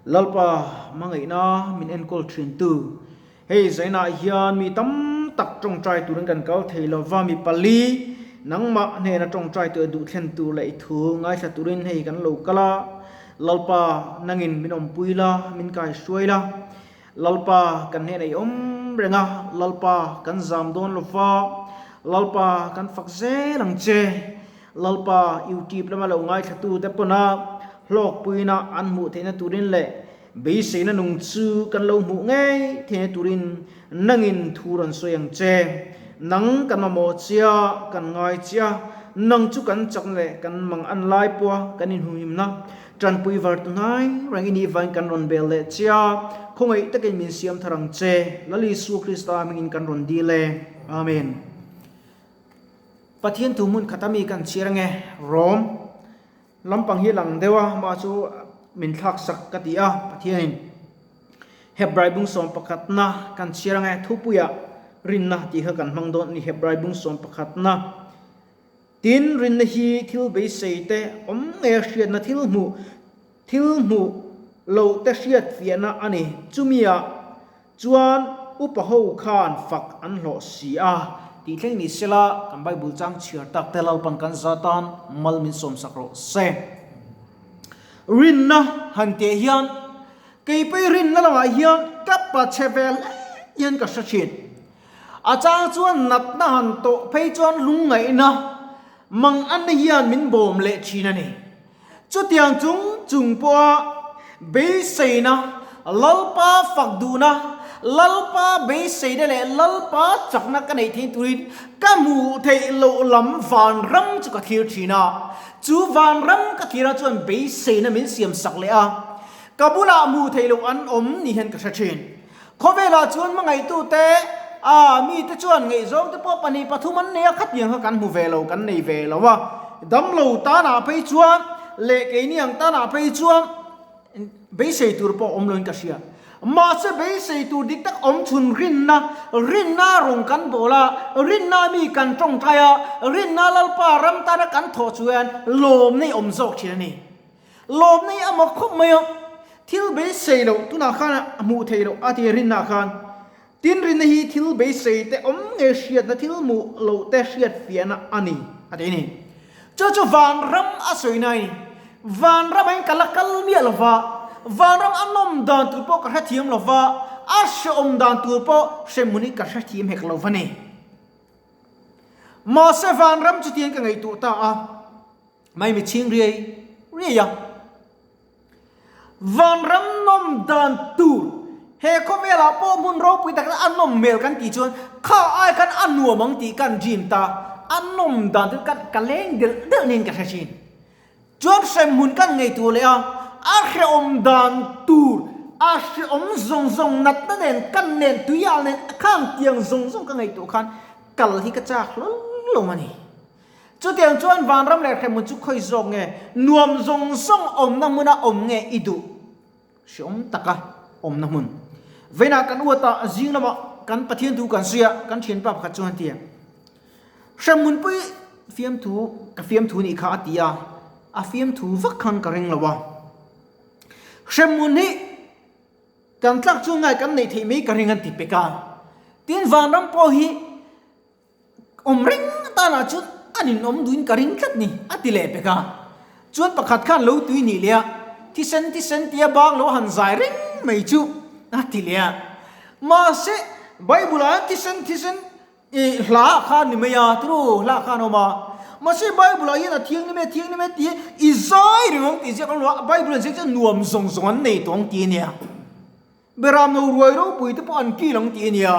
Lalpa hmangaihna min enkawl thintu. Hei zainah hian mi tam tak tawngtai turin kan kal thei lova, mi pali nangmah hnena tawngtai tur duh thlen tur leh i thu ngaithla turin hei kan lo kal a. Lalpa nangin min awmpui la, min kaihruai la. Lalpa kan hnenah i awm reng a, Lalpa kan zam dawn lova, Lalpa kan fak zel ang che. Lalpa YouTube lama lo ngaithlatute pawna hlawkpuina an hmuh theihna turin leh beiseina nung chu kan lo hmuh ngei theihna turin nangin thu rawn sawi ang che. Nang kan mamawh chia, kan ngai chia, nang chu kan chakna leh kan mang an lai pawha kan inhumhimna tanpui var tu hnai reng i nih vangin kan rawn bel leh chia, khawngaih takin min siam thar ang che. Lal Isua Krista hmingin kan rawn dil e. Amen. Pathian thu hmun khat ami kan chhiar ange Rom lampang hi lang deuh a mah chu min thlak sak ka ti a Pathianin Hebrai bung sawm pakhatna kan chhiar ange thupuiah rinna tih kha kan hmang dawn a ni Hebrai bung sawm pakhatna tin rinna hi thil beisei te awm nge hriatna thil hmuh thil hmuh loh te hriat fiahna a ni chumi ah Chuan upa ho khan fak an hlawh si a, tih thleng ni sela kan Bible chang chhiar tak te Lalpan kan za tan mal min sawm sak rawh se. Rinna han teh hian kei pawh rinna lamah hian ka pa chhe ve hle hian ka hre thin. A chang chuan natna han tawh phei chuan lungngaihna mang anna hian min bawm leh thin a ni. Chutiang chung chung pawha beiseina, Lalpa fak duhna, Lalpa beiseina leh Lalpa chakna ka neih theih turin ka hmuh theih loh lam vanram chu ka thlir thin a. Chu vanram ka thlir ah chuan beiseina min siam sak leh a, ka bulah hmuh theih loh an awm ni hian ka hre thin. Khawvelah chuan hmangaihtute, a mite chuan ngaihzawngte pawh pahnih pathum an nei a, khatiang kha kan hmu ve lo, kan nei ve lo a. Damlo tanah phei chuan leh keini ang tanah phei chuan beisei tur pawh awm loin ka hria. Mahse beisei tur dik tak awm chhun rinna, rinna rawng kan bawl a, rinna mi kan tawngtai a, rinna Lalpa ram tana kan thawh chuan lawmna i awm zawk thin a ni. Lawmna hi a mak khawp mai a, thil beisei loh tunah khan a hmuh theih loh a ti rinna khan. Tin rinna hi thil beisei te awm nge hriatna thil hmuh loh te hriat fiahna a ni a ti a ni. Chu chu vanram a sawina a ni. Vanram ah hian ka la kal miah lo va, vanram a nawm dan tur pawh ka hrethiam lo va, a hrehawm dan tur pawh hrehmun hi ka hrethiam hek lo va ni. Mahse vanram chutiang ka ngaihtuah ta a. Mai mi chhing riai riai a. Vanram nawm dan tur he khawvelah pawh hmun ropui tak a nawm hmel kan tih chuan kha ai khan a nuam ang tih kan dream ta, a nawm dan tur kan ka leng delh delh niin ka hre thin. Chuan hremhmun kan ngaihtuah leh a, a hrehawm dan tur, a hrehawm zawng zawng natna nen kan nen tuial nen khang tiang zawng zawng ka ngaihtuah khan kal hi ka chak hlawl lo a ni. Chutiang chuan vanram leh hremhmun chu khawi zawk nge nuam zawng zawng awmna hmuna awm nge i duh? Hreawm taka awmna hmun. Veinah kan uata zing lamah kan Pathian thu kan sawi a, kan thianpa pakhat chuan a ti a, Hremhmunpui fiamthu ka fiamthu nih kha a ti a, a fiamthu vak khan ka ring lo a. Hremhmun hi kan tlak chu ngai kan neih theih mai ka ring an ti pek a. Tin vanram pawh hi Awm reng tanah chuan an inawm duhin ka ring tlat ni, a ti leh pek a. Chuan pakhat khan lo tui nih leh a, thisen thisen tia bang lo han zai reng mai chu a ti leh a. Mahse, Bible-ah hian thisen thisen ih hla ah khan ni mai a, turu hla ah khan a awm a. Mahse, Bible-ah hian a thianghlim e, thianghlim e tih i zai reng ang tih ziak a awm lo a, Bible-ah ziak chuan nuam zawng zawng an nei tawh ang tih a nia. Beram no ruai ropui te pawh an kil ang tih a nia.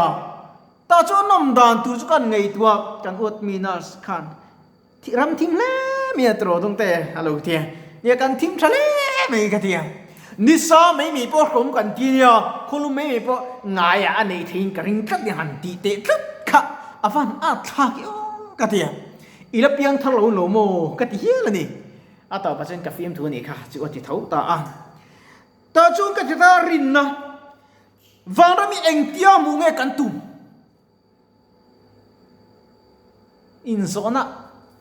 Tah chuan nawm dan tur chu kan ngaihtuah kan uat mi nurse khan thih ram thim hle mai a tiraw dawng te a lo ti a. Nia kan thim tha hle mai ka ti a. Nisa mai mai pawh hrawm kan ti nia, khawlum mai mai pawh ngaiah a neih theihin ka ring tlat nia han tih teh tlat kha a van at thlak i aw ka ti a. I la piang thar lo lo maw ka ti hial a ni. A tawpah chuan ka fiamthu a nih kha chu a ti tho ta a. Tah chuan ka ti ta rinna vanram hi engtia hmuh nge kan tum? Inzawhna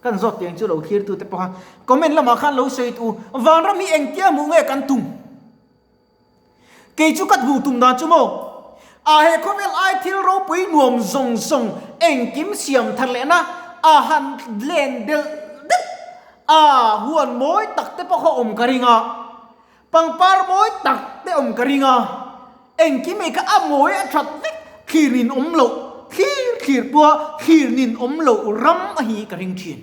kan zawt tiang chu lo thlir tute pawha comment lamah khan lo sawi tu vanram hi engtia hmuh nge kan tum? Kei chu ka hmuh tum dan chu maw? A he khawvel ai thil ropui nuam zawng zawng engkim siam thar lehna a han len delh delh a, huan mawi tak te pawh kha awm ka ring a, pangpar mawi tak te awm ka ring a, engkim ei kha a mawi a that vek thlir nin awm loh thlir thlir pawha thlir nin awm loh ram a hi ka ring thin.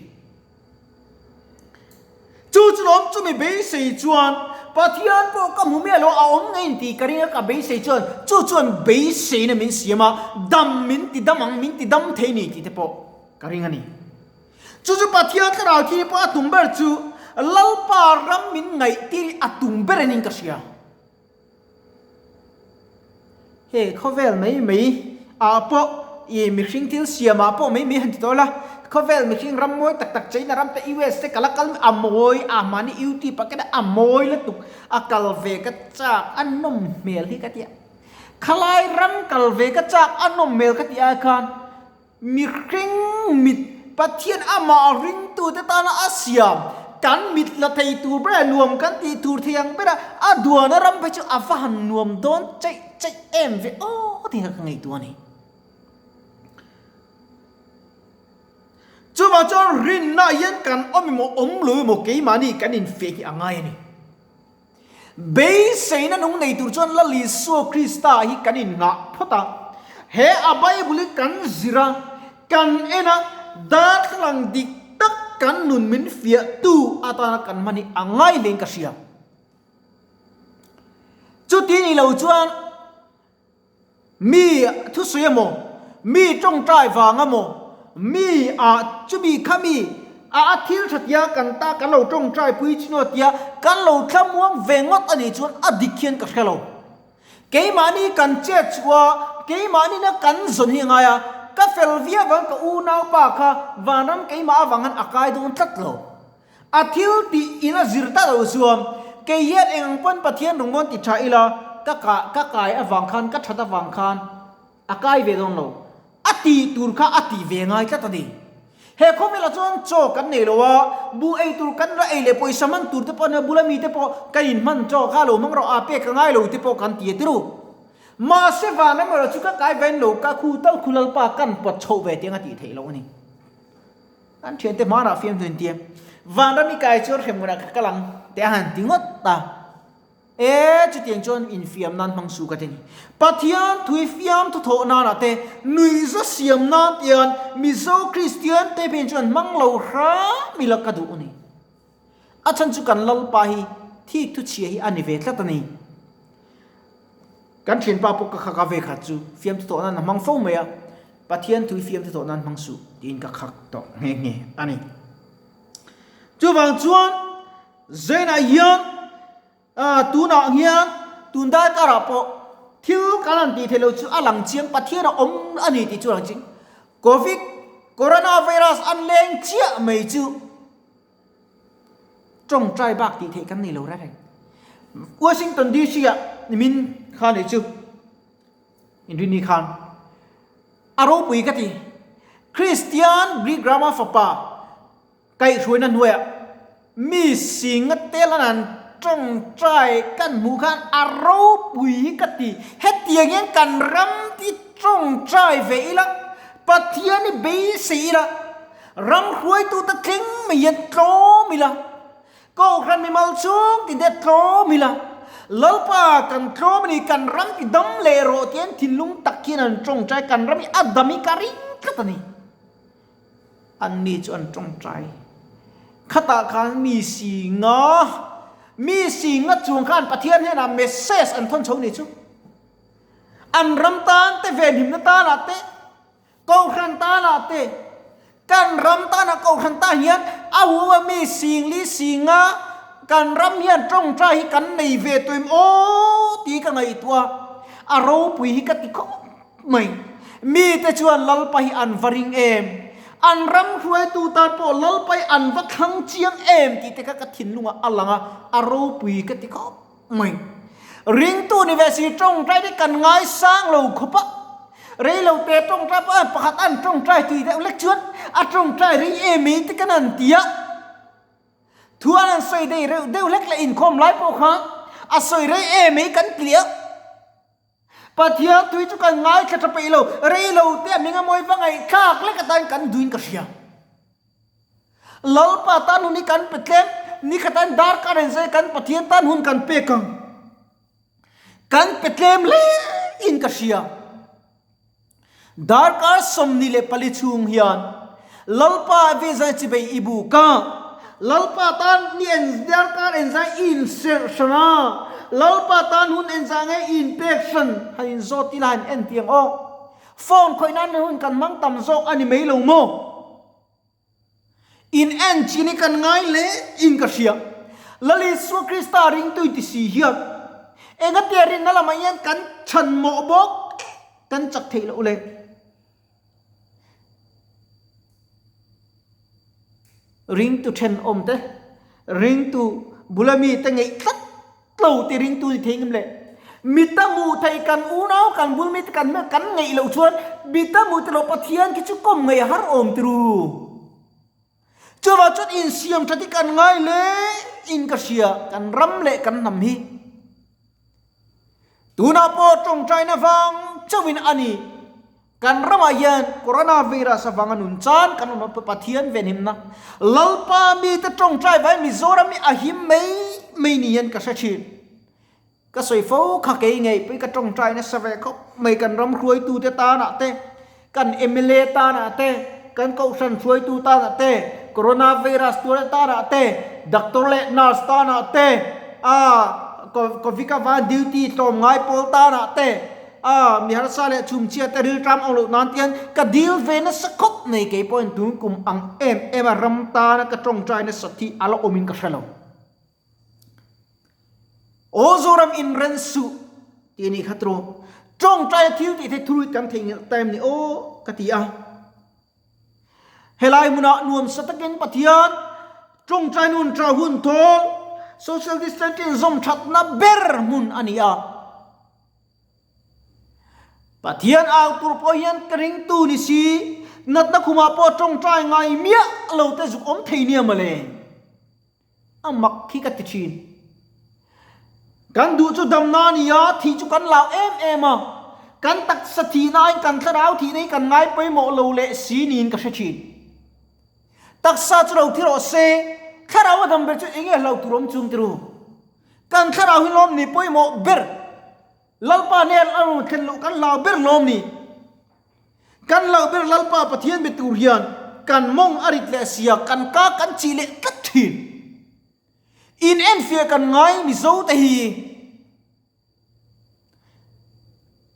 Chu chu lawm chumi beisei chuan Pathian pawh ka hmu miah lo a awm ngei tih ka ring a, ka beisei chuan chu chuan beiseina min siam a, dam min ti dam ang, min ti dam thei ni tih te pawh ka ring a ni. Chu chu Pathian thlarau thi pawh a tum ber chu Lalpa ram min ngaihtir hi a tum ber anin ka hria. He khawvel mai mai ah pawh ih mihring thil siam ah pawh mai mai han ti tawh la, khawvel mihring ram mawi tak tak China ram te US te kal a kal a mawi a mahni YouTube ah kena a mawi lutuk a kal ve ka chak a nawm hmel hi ka tia khalai ram kal ve ka chak a nawm hmel ka tih ai khan Mihring mit Pathian amah ringtute tana a siam, kan mit la thei tur bera nuam kan tih tur thei ang bera a duana ram phei chu a va han nuam dawn chaih chaih em ve aw tih kha ka ngaihtuah a ni. Chuvang chuan rinna hian kan awm emaw awm lo emaw keimahni kan infiah hi a ngai a ni. Beiseina nung nei tur chuan Lal Isua Krista hi kan inngah phawt a. He a Bible hi kan zir a, kan en a, darthlalang dik tak kan nun min fiahtu atana kan hman hi a ngai hlein ka hria. Chuti ni lo chuan Mi thusawi emaw, mi tawngtai vang emaw, mi ah chumi kha mi a a thil tha tia kan ta kan lo tawngtai pui chin aw tia kan lo thlamuang ve ngawt a nih chuan a dik hian ka hre lo. Keimahni kan chet chu a, keimahni na kan zawn hi a ngai a, ka fel viau vang ka unaupa kha vanram keimah avang han a kai dawn tlat lo. A thil tih in a zir ta lo chuan kei hian eng ang pawn Pathian rawngawn ti tha ila ka kah ka kai avang khan ka that avang khan a kai ve dawn lo. A tih tur kha a tih ve ngai tlat a ni. He khawvelah chuan chaw kan nei lo a, buh ei tur kan la ei leh pawisa hman tur te pawh nia bula mi te pawh kan in hman chaw kha lo hmang rawh a pek a ngai lo te pawh kan ti a ti ru. Mahse van erawh chu ka kai vain lo ka khu tal khu lalpa kan pawt chhoh ve tiang a tih theih loh a ni. An thiante hmanah fiamthu in tia, Vanram i kai chuan hremhmunah ka kal ang tih a han ti ngawt a. E, chutiang chuan infiam nan hmang su ka ti ni. Pathian thui fiamthu thawh nanah te, nuihza siam nan tian Mizo Kristian te phei chuan hmang lo hram ila ka duh a ni. A chhan chu kan Lalpa hi thik thu chhia hi a ni ve tlat a ni. Kan thianpa pawh ka khak a ve khat chu fiamthu tawh nan a hmang fo mai a, Pathian thui fiamthu tawh nan hmang suh tiin ka khak tawh nghe nghe a ni. Chuvang chuan Zainah hian tunah hian tun dai karah pawh thil kan han tih theih loh chu a lang chiang Pathian a awm a ni tih chu a lang chiang. Covid, Coronavirus an leng chiah mai chu Tawngtai bak tih theih kan nei lo reng reng. Washington DC ah nimin kha nih chu Inrini khan a ropui ka ti. Kristian Greek rama fapa kaihhruaina hnuaiah mi singa tel an han tawngtai kan hmuh khan a ropui hi ka ti. Hetiang hian kan ram ti tawngtai ve ila, Pathian hi beisei ila, Ram hruaitute thleng mai hian tlawm ila, Kohhran mimal chhung tinte tlawm ila, Lalpa kan tlawm a ni, kan ram ti dam leh rawh tihian thinlung tak hian an tawngtai, kan ram hi a dam hi ka ring tlat a ni. Anni chu an tawngtai. Khatah khan mi singa, mi singa chuang khan Pathian hnenah message an thawn chho ni chu. An ram tan te venhimna tanah te, Kohhran tanah te, kan ram tanah kohhran tan hian a hu a mi singli singa kan ram hian tawngtai hi kan nei ve tawh em aw tih ka ngaihtuah a, a ropui hi ka ti khawp mai. Mite chuan Lalpa hi an va ring em, an ram hruaitu tan pawh Lalpa hi an va thlang chiang em tih te kha ka thinlungah a lang a, a ropui ka ti khawp mai. Ringtu ni ve si tawngtai te kan ngaisang lo khawp a, rei lo te tawngtai pawh a pakhat an tawngtai tui deuh lek chuan a tawngtai rei em ei te kan han ti a, thu an han sawi dei reuh deuh hlek leh inkhawm lai pawh kha a sawi rei em ei kan ti a. Pathian tui chu kan ngaithla tha peih lo, rei lo te a hming a mawi va ngaihthlak lek atan kan duhin ka hria. Lalpa tan hun hi kan pe tlem, nikhatan darkar en zai kan Pathian tan hun kan pek ang. Kan pe tlem hle in ka hria. Darkar 24 chhung hian Lalpa ve zai chibei i buk a, Lalpa tan ni en darkar en zai i inserh hran a, Lalpa tan hun en zah nge i inpek hran han inzawt ila han en tiang aw. Phone khawih nan hun kan hmang tam zawk a ni mai lo maw? In en chin hi kan ngai hle in ka hria. Lal Isua Krista ringtu inti si hian engatia rinna lamah hian kan chhan mawh bawk kan chak theih loh le. Ringtu thenawm te, ringtu bula mi te ngeih tlat Tlo ti ringtu ni thei ngem le. Mita hmuh theih kan unau kan bul mi te kan hmel kan ngeih loh chuan mita hmuh te loh Pathian khi chu kawm ngeih a har awm ti ru. Chuvang chuan insiam that hi kan ngai hle in ka hria kan ram leh kan hnam hi. Tunah pawh tawngtaina vang chauhin a ni. Kan ramah hian coronavirus avanga nun chan kan awm a, Pathian venhimna Lalpa mite tawngtai vai Mizoram hi a him mai mai ni hian ka hre thin. Ka sawi fo kha kei ngei pawhin ka tawngtai nasa ve khawp mai kan ram hruaitute tanah te, kan mla tanah te, kan kohhran hruaitu tanah te, coronavirus tuar tanah te, doctor leh nurse tanah te, ah covid avanga duty tlawmngai pawl tanah te, A, mi harsa leh chhumchhia te rilṭam awm loh nan tian ka dil ve nasa khawp nei kei pawhin tun kum ang em em a ram tana ka ṭawngṭai nasat hi a la awmin ka hre lo. Aw Zoram inren suh tih a nih kha tiraw? Ṭawngṭaia thil tih theih thurui kan theihnghilh ta em ni aw ka ti a. Helai hmunah nuamsa takin Pathian ṭawngṭai nun ṭha hun thawl social distancing zawm ṭhatna ber hmun a ni a. Pathian au tur pawh hian ka ringtu ni si, natna khumah pawh tawngtai ngai miah lo te zuk awm thei nia mawle. A mak hi ka ti thin. Kan duh chu damna a ni a, thih chu kan lau em em a. Kan taksa thihna aiin kan thlarau thihna hi kan ngai pawimawh lo leh si niin ka hre thin. Taksa chu lo thi rawh se, thlarau a dam ber chu eng nge hlauh tur awm chung tiru? Kan thlarau hi lawm ni pawimawh ber. Lalpa nen a rawn thlen loh kan hlau ber lawm ni? Kan hlauh ber Lalpa Pathian be tur hian kan mawng a rit leh sia, kan ka kan chih leh tlat thin. In enfiah kan ngai Mizo te hi.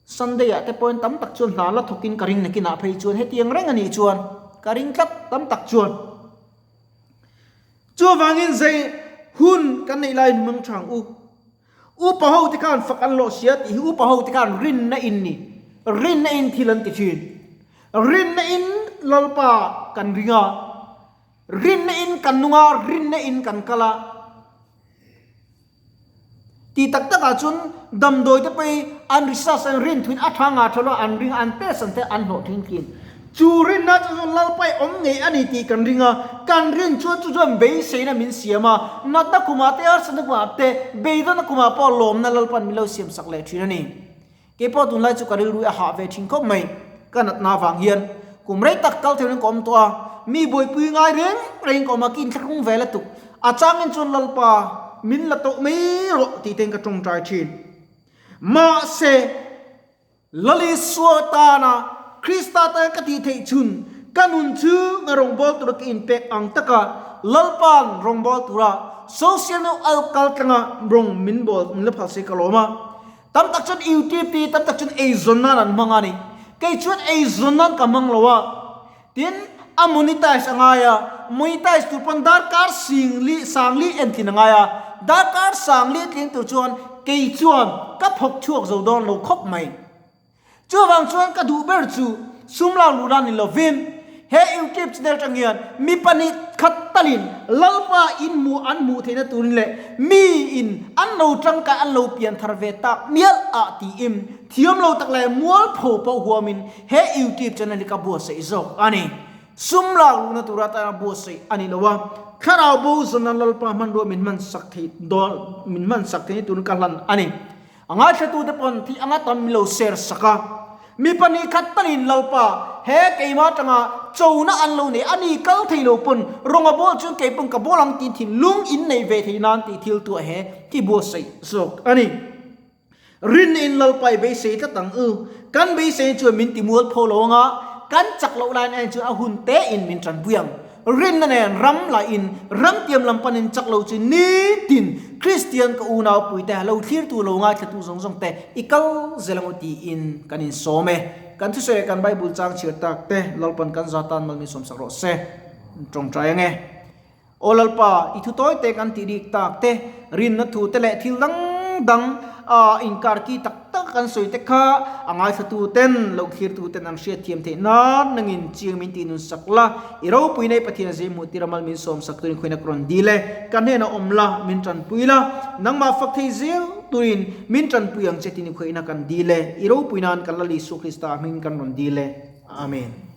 Sunday ah te pawhin tam tak chuan hna la thawkin ka ring nakinah phei chuan hetiang reng a nih chuan ka ring tlat tam tak chuan. Chuvangin zei hun kan neih laiin hmang tha ang u. Upa ho te khan fak an hlawh sia tih hi upa ho te khan rinna in ni. Rinna in thil an ti thin. Rinna in Lalpa kan ring a. Rinna in kan nung a, rinna in kan kal a. Tih tak tak ah chuan damdawi te pawh hi an research an rin thuin a tha nga tha lo an ring a, an test an te an hlawh thin thin. Chu rinna chu chuan Lalpa i awm ngei a ni tih kan ring a, kan rin chuan chu chuan beiseina min siam a, natna kumah te, harsatna kumah te, beidawnna kumah pawh lawmna Lalpa'n min lo siam sak leh thin a ni. Kei pawh tunlai chu ka rilru a hah ve thin khawp mai, ka natna avang hian kum rei tak kal theihin ka awm tawh a, mi buaipui ngai reng rengin ka awm a, ka inthlahrung ve la tuk. A changin chuan Lalpa min la tawh mai rawh tih tein ka tawngtai thin. Mahse. Lal Isua tana Krista tana ka tih theih chhun ka nun chu nga rawngbâwl tura ka inpek ang taka Lalpa'n rawngbâwl tura social no al kal tlanga rawng min bâwl min la phal se ka lawm a. Tam tak chuan YouTube te tam tak chuan eizawn nan an hmang a ni. Kei chuan eizawn nan ka hmang lo a. Tin, a monetize a ngai a, monetize tur pawn darkar singli sangli entlin a ngai a, darkar sangli tling tur chuan kei chuan ka phawk chhuak zo dawn lo khawp mai. Chuvang chuan ka duh ber chu sum lak luh dan ni lovin he YouTube channel atang hian mi pahnih khat talin Lalpa in hmuh an hmuh theihna turin leh mi in an lo tangkai an lo pian thar ve tak mial ah tiin thiam lo tak leh mualpho pawh huamin He YouTube channel hi ka buatsaih zawk a ni. Sum lak luhna tur atana buatsaih a ni lo a, thlarau bo zawna Lalpa hmanrua min hmansak thei dawn min hmansak thei ni turin ka hlan a ni. A ngaithlatute pawn thi anga tam min lo share sak a. Mi pahnih khat talin Lalpa, he keimah atanga chona an lo nei a ni kal thei lo pawn rawnga bawl chuan kei pawn ka bawl ang tih thinlung in nei ve thei nan tih thil tuah he khi buatsaih zawk a ni. Rinna in Lalpa i beisei tlat ang u. Kan beisei chuan min ti mual pho lo anga kan chak loh laiin en chuan a hun te in min tanpui ang. Rinna nen ram lah in ram tiam lam panin chak lo chu nitin Kristian ka unau pui te lo thlirtu lo ngaithlatu zawng zawng te i kal zel ang u tiin kan insawm e. Kan thusawi leh kan Bible chang chhiar tak te Lalpan kan za tan mal min sawmsak rawh se. Tawngtai ange. Aw Lalpa, i thu tawi te kan tih rik tak te, rinna thu te leh thil dang dang a inkarki tak tak kan sawi te kha a ngaithlatu ten, lo thlirtu ten an hriatthiam theih nan nangin chiang min tih nun sak la, i ropui nei Pathian zim hmuh tir a mal min sawm sak turin khawinak rawn dil e, ka hnenah awm la, min tanpui la, nangmah fak thei zel turin min tanpui ang che tin i khawihna kan dil e, i ropui nan kan Lal Isua Krista hming kan rawn dil e. Amen.